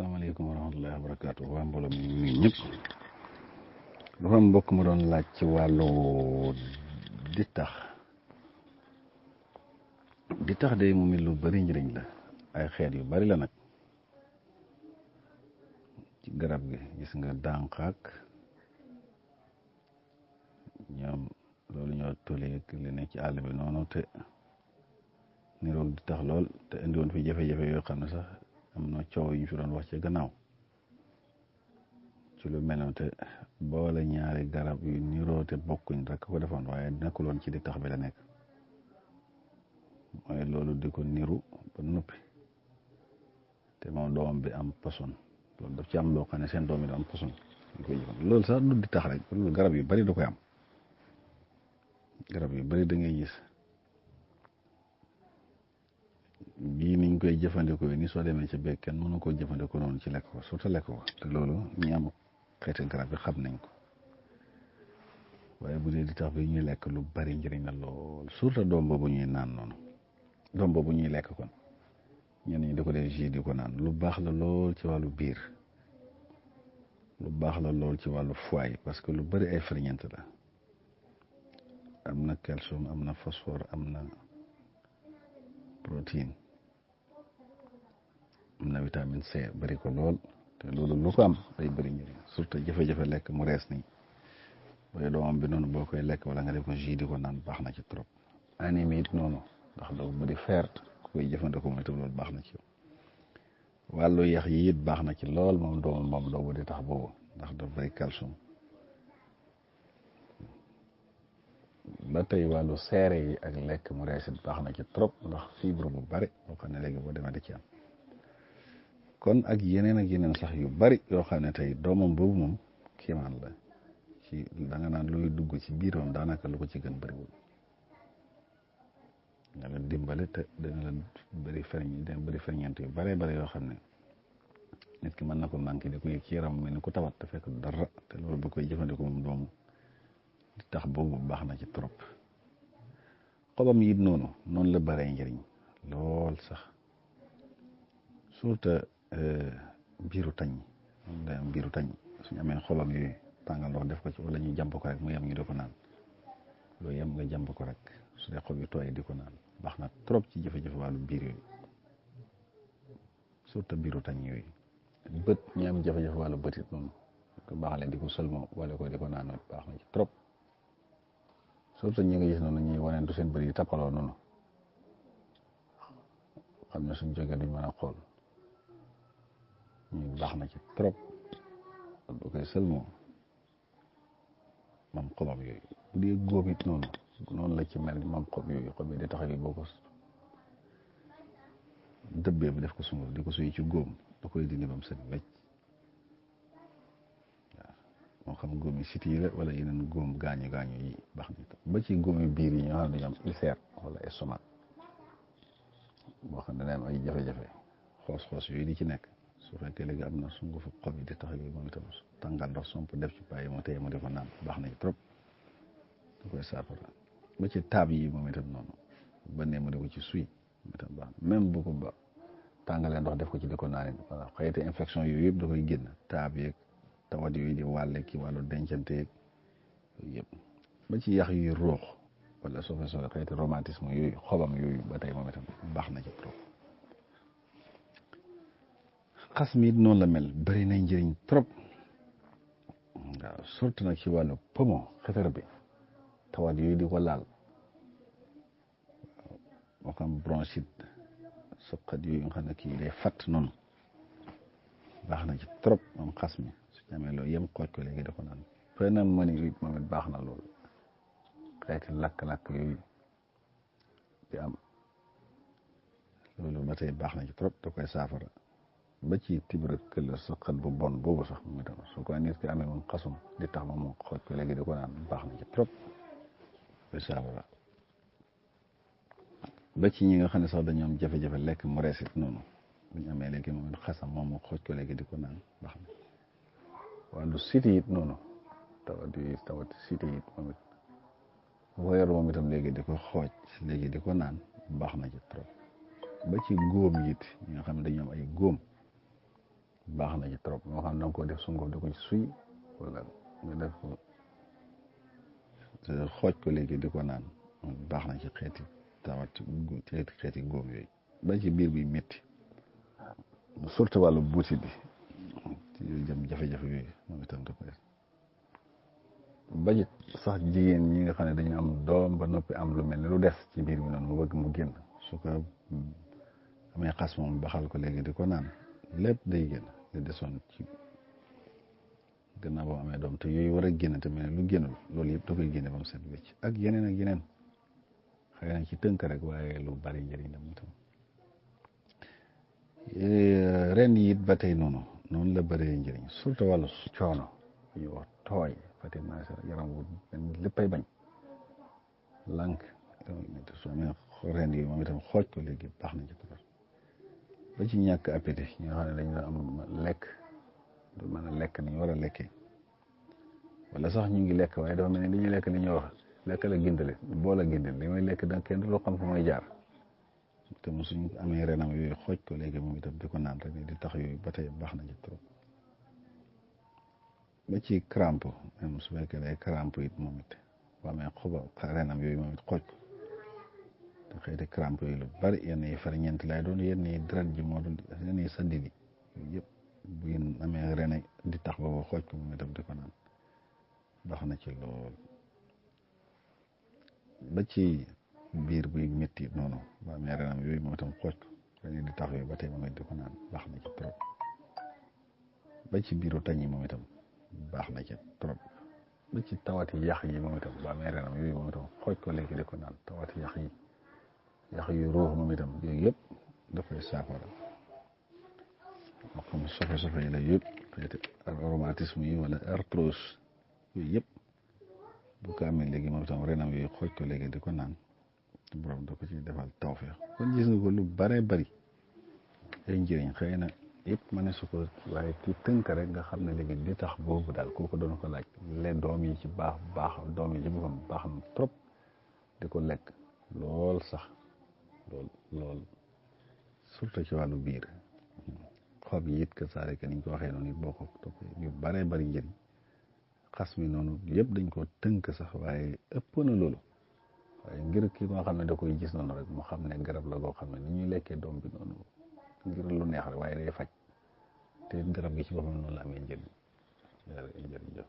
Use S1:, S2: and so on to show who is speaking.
S1: asalaamaaleykum wa rahmatullahi wa barakaatu waa mbooloo mi nuyu ñëpp dafa am mbokk mu doon laaj ci wàllu ditax day mu mel lu bari njëriñ la ay xeet yu bari la nag ci garab gi gis nga dànqaak ñoom loolu ñoo toleeg li ne ci àll bi noonu te niroog ditax lool te indi woon fi jafe-jafe yoo xam ne sax am na coow yu ñu fi doon wax ci gannaaw ci lu mel noonu te boole ñaari garab yu niroo te bokkuñ rek ko defoon waaye nekkuloon ci ditax bi la nekk mooy loolu di ko niru ba noppi te moom doomam bi am poson loolu daf ci am loo xam ne seen doom yi da am poson ñu koy jëfandikoo loolu sax du ditax rek loolu garab yu bari da koy am garab yu bari da ngay gis bii niñ koy jëfandikoo ni soo demee ci beeg kenn mënu koo jëfandikoo noonu ci lekk ko surtout lekk ko te loolu ñi am xeeti garab yi xam nañ ko waaye bu dee di tax bi ñuy lekk lu bari njëriñ la lool surtout doom boobu ñuy naan noonu doom boobu ñuy lekk kon ñenn ñi di ko dee jus di ko naan lu baax la lool ci wàllu biir lu baax la lool ci wàllu foie parce que lu bari ay ferñeent la am na calcium am na phosphore am na protéine am na vitamine C bari ko lool te loolu lu ko am day bari njëriñ surtout jafe-jafe lekk mu rees nii booy doomam bi noonu boo koy lekk wala nga def ko jus di ko naan baax na ci trop anémie it noonu ndax doo bari fer ku koy jëfandikoo mooy itam loolu baax na ci wàllu yax yi it baax na ci lool moom doomam moom doo di tax boobu ndax daf bari calcium ba tey wàllu seere yi ak lekk mu rees it baax na ci trop ndax fibre bu bari boo xam ne léegi boo demee da ci am kon ak yeneen sax yu bari yoo xam ne tey doomam boobu moom kiimaan la ci da nga naan luy dugg ci biiram daanaka lu ko ci gën bëriwul nga la dimbale te dana la bëri ferñeent yu bare bare yoo xam ne nit ki mën na ko manqué di ko yëg ci yaram mel ni ku tawat te fekk dara te loolu bu koy jëfandikoo moom doomu di tax boobu baax na ci trop xobam yi noonu la bëree njëriñ lool sax surtout biiru tañ moom day am biiru tañ suñu amee xobam yooyu tàngal ndox def ko ci wala ñu jàmp ko rek mu yem ñu di ko naan loolu yem nga jàmp ko rek su dee xob yu tooy di ko naan baax na trop ci jafe-jafe wàllu biir yooyu surtout biiru tañ yooyu bët ñu am jafe-jafe wàllu bët it noonu ko baaxalee di ko sëlmo wala ko di ko naan baax na ci trop surtout ñi nga gis noonu ñuy waneentu seen bët yi tappaloo noonu xam ne suñ jógee duñ mën a xool ñu baax na ci trop bu koy sëlmoo moom xobam yooyu bu dee góom it noonu la ci mel moom xob yooyu xob yi di tax yooyu boo ko dëbbee bi def ko sunguf di ko suy ci góom da koy dindi bam set wecc waaw moo xam góom yi siti yi la wala yeneen góom gaañu yi baax na ba ci góom yi biir yi ñoo xam ne dañu am ulcère wala estomac boo xam ne dana am ay jafe-jafe xoos yooyu di ci nekk su fekkee léegi am na sungufu xob yi di tax yooyu moom itam tàngal ndox somp def ci payi mu téye mu defa naan baax na ci trop da koy saafara ba ci taab yi moom itam noonu ba nee mu def ko ci suy moom itam baax na même bu ko ba tàngalee ndox def ko ci di ko naan voilà xëyte infection yooyu yëpp da koy génn taab yeeg tawat yooyu di wàlle ki wàllu dencante yeeg yooyu yëpp ba ci yax yuy ruux wala soo xëyte romantisme yooyu xobam yooyu ba tey moom itam baax na ci trop xas mi it noonu la mel bëri na njëriñ trop waaw surtout nag ci wàllu poumon xefer bi tawat yooyu di ko laal moo xam bronchite soqat yooyu nga xam ne kii day fatt noonu baax na ci trop moom xas mi su ñu amee loolu yem xooj ko léegi da ko naan pneumonie yi moom it baax na loolu xeeti lakk-lakk yooyu di am loolu ba tey baax na ci trop da koy saafara ba ci tuberculose sa xat bu bon boobu sax moom itam su ko nit ki amee moom xasum di tax moom mu xooj ko léegi di ko naan baax na ci trop koy saafara ba ci ñi nga xam ne sax dañoo am jafe-jafe lekk mu rees it noonu bu ñu amee léegi moom xasam moom mu xooj ko léegi di ko naan baax na wàllu siti it noonu tawat siti it moom it woyar moom itam léegi di ko xooj léegi di ko naan baax na ci trop ba ci góom it ñi nga xam ne dañoo am ay góom baax na ci trop moo xam ne danga ko def sunguf di ko ci suy wala nga def ko xooj ko léegi di ko naan baax na ci xeeti tawat xeeti góom yooyu ba ci biir bi métti surtout wàllu buuti bi ci yooyu jëm jafe-jafe yooyu moom itam da koy ba ci sax jigéen ñi nga xam ne dañu am doom ba noppi am lu mel ni lu des ci biir bi noonu mu bëgg mu génn su ko amee xas moom baxal ko léegi di ko naan lépp day génn li desoon ci gannaaw boo amee doom te yooyu war a génn te mel ne lu génnul loolu yëpp da koy génne ba mu set wecc ak yeneen xëy na ci tënk rek waaye lu bari njëriñ la mu tam ren yi it ba tey noonu la bëree njëriñ surtout wàllu coono ñu wax tooy fatima yaram wu léppay bañ lànk soo amee ren yi moom itam xooj ko léegi baax na ci trop ba ci ñàkk appétit ñoo xam ne dañu am lekk du mën a lekk ni ñu war a lekkee wala sax ñu ngi lekk waaye dafa mel ni li ñuy lekk li ñuy wax lekk la gindale boo la gindale li may lekk da kenn du loo xam fu may jaar te mu suñ amee renam yooyu xooj ko léegi moom itam di ko naan rek di tax yooyu ba tey baax na ci trop ba ci crampe même su fekkee day crampe it moom it boo amee xoba renam yooyu moom it xooj ko te xëyti crampe yooyu lu bari yenn yi far ñeent lay doon yenn yi deret ji moo doon yenn yi sandi di yooyu yëpp bu ngeen amee ren di tax boobu xooj ko moom itam di ko naan baax na ci lool ba ci biir buy métti noonu ba amee renam yooyu moom itam xooj ko ren di tax yooyu ba tey moom it di ko naan baax na ci trop ba ci biiru tañ yi moom itam baax na ci trop ba ci tawati yax yi moom itam ba amee renam yooyu moom itam xooj ko léegi di ko naan tawati yax yu ruux moom itam yooyu yëpp dafay saafara moo xam sofe yi la yëpp xeeti rhumatisme yi wala arthrose yooyu yëpp bu ko amee léegi moom itam renam yooyu xooj ko léegi di ko naan borom da ko ci defal tawfeex kon gis nga ko lu bare bari ay njëriñ xëy na yëpp ma ne su ko waaye ci tënk rek nga xam ne léegi di tax boobu daal kooku doon ko laaj doom yi ci baax doom yi ci boppam baax na trop di ko lekk lool sax lool surtout ci wàllu biir xob yi it que saa rek ni ñu ko waxee noonu it boo ko toppee yu bare bari njëriñ xas mi noonu yëpp dañ ko tënk sax waaye ëpp na loolu waaye ngir kii nga xam ne da koy gis noonu rek mu xam ne garab la goo xam ne ni ñuy lekkee doom bi noonu ngir lu neex rek waaye day faj te garab gi ci boppam noonu la amee njëriñ jërëjëf